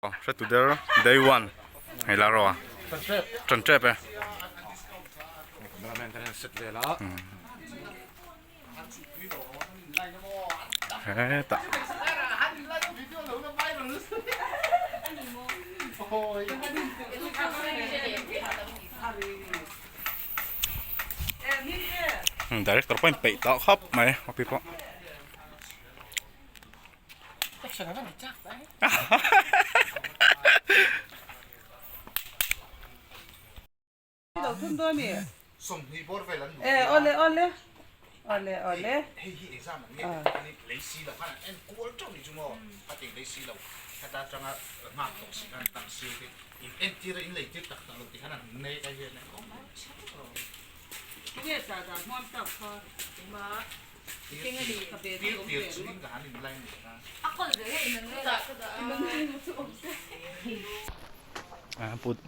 Hretu der day one hei la rawh a tan tep e. Hetah. Director pawhin peih tawh khawp mai a pi pawh.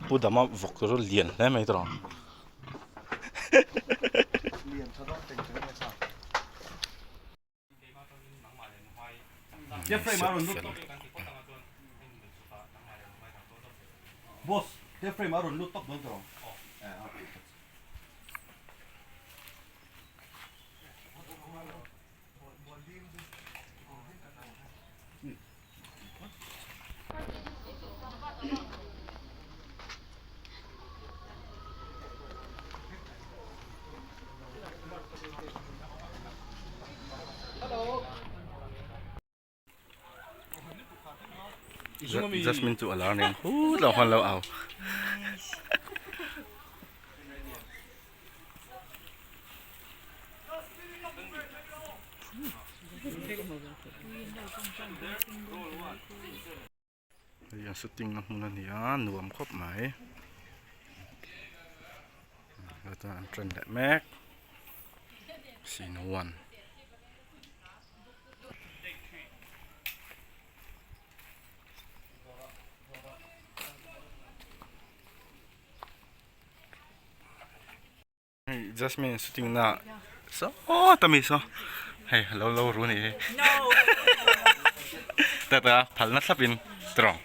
Pu Dama vawk chu lian hle mai tawh ang. Jasmine chu a lar nen hut lo khan lo au. Hei a shooting na hmun a ni a nuam khawp mai chuan an ṭan leh mek scene one. Hei Jasmine shooting na sawta mi saw hei lo lo ru ni hei tata phal na thlap in tawng.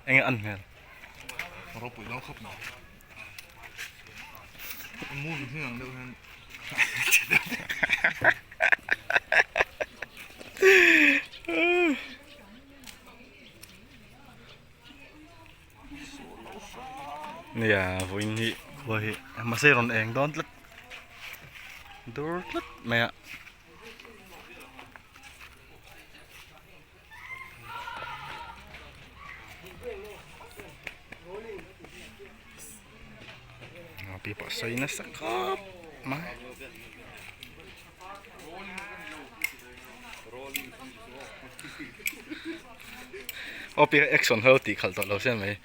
Enge an hmel? Ropui dawn khawp mai. Movie hming ang deuh hian Nia vawiin hi khua hi mahse rawn eng dawn tlat dur tlat mai a. Pi pawh sawi nasa khawp mai. Aw pi action ho tih khalh tawh lo se mai.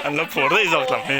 An lo phur daih zawk tlang hi.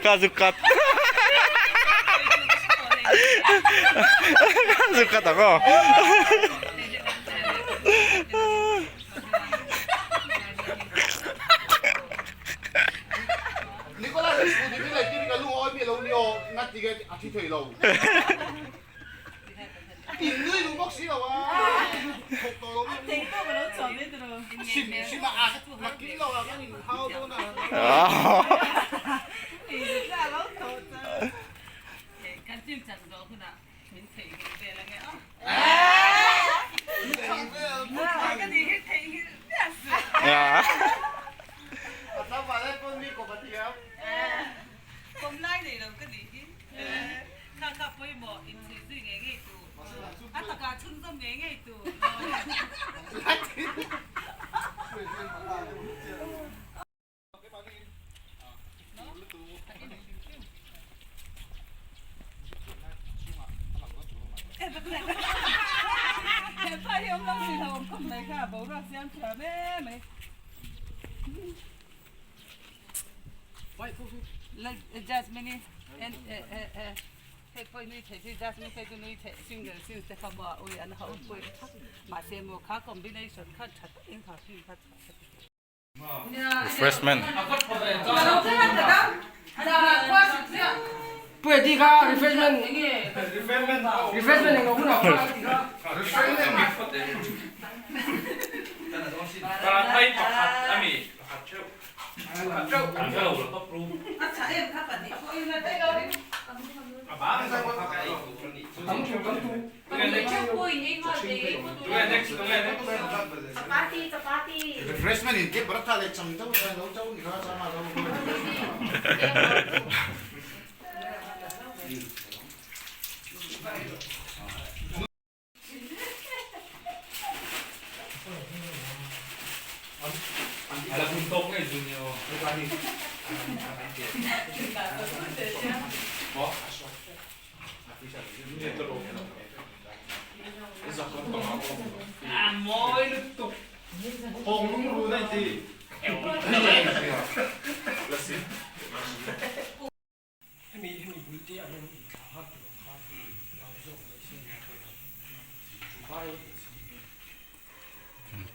Ka zu cut. Ka zu cut ang aw. Refreshment.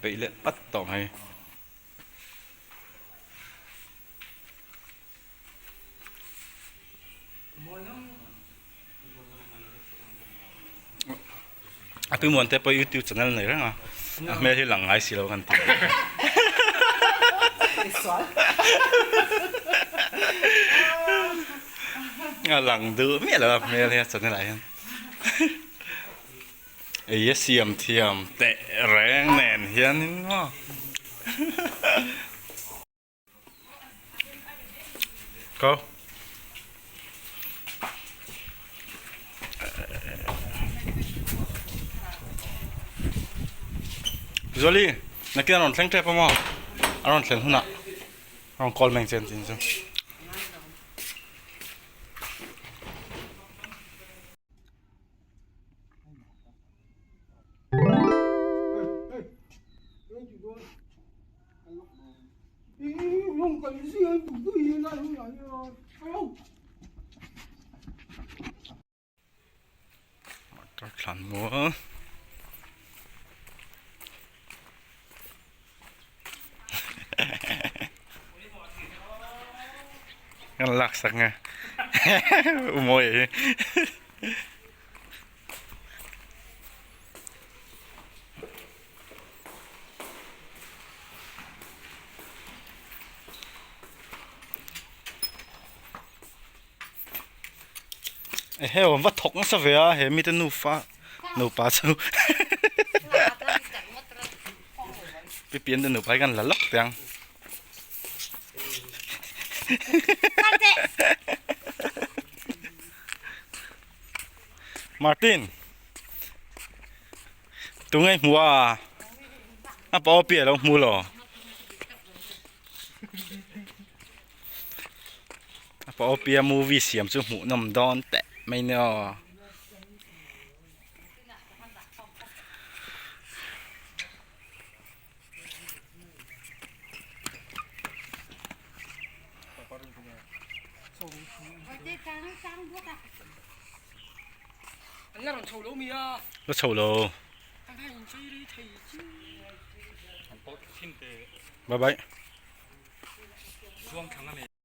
Peih leh pat tawh mai. A tu muan te pawh youtube channel nei reng a a hmel hi lang ngai si lo kan ti a lang duh miah lo a hmel hi a channel ah hian ei a siam thiam teh reng nen hianin maw. Go. Zuali, nakin a rawn thleng tep a maw? A rawn thlen hunah a rawn call mai ang che an tin chu. Motor thlan mual kan lak sak nge umawi hi. Eheu an va thawk nasa ve a he mite nufa nupa chu pipian te nupa hi kan la lawk tawh. teh ang. Martin tunge hmu a a pa aw pi a lo hmu lo a pa aw pi a movie siam chu hmuh nawm dawn teh mai nia aw. La chho lo. Bye bye.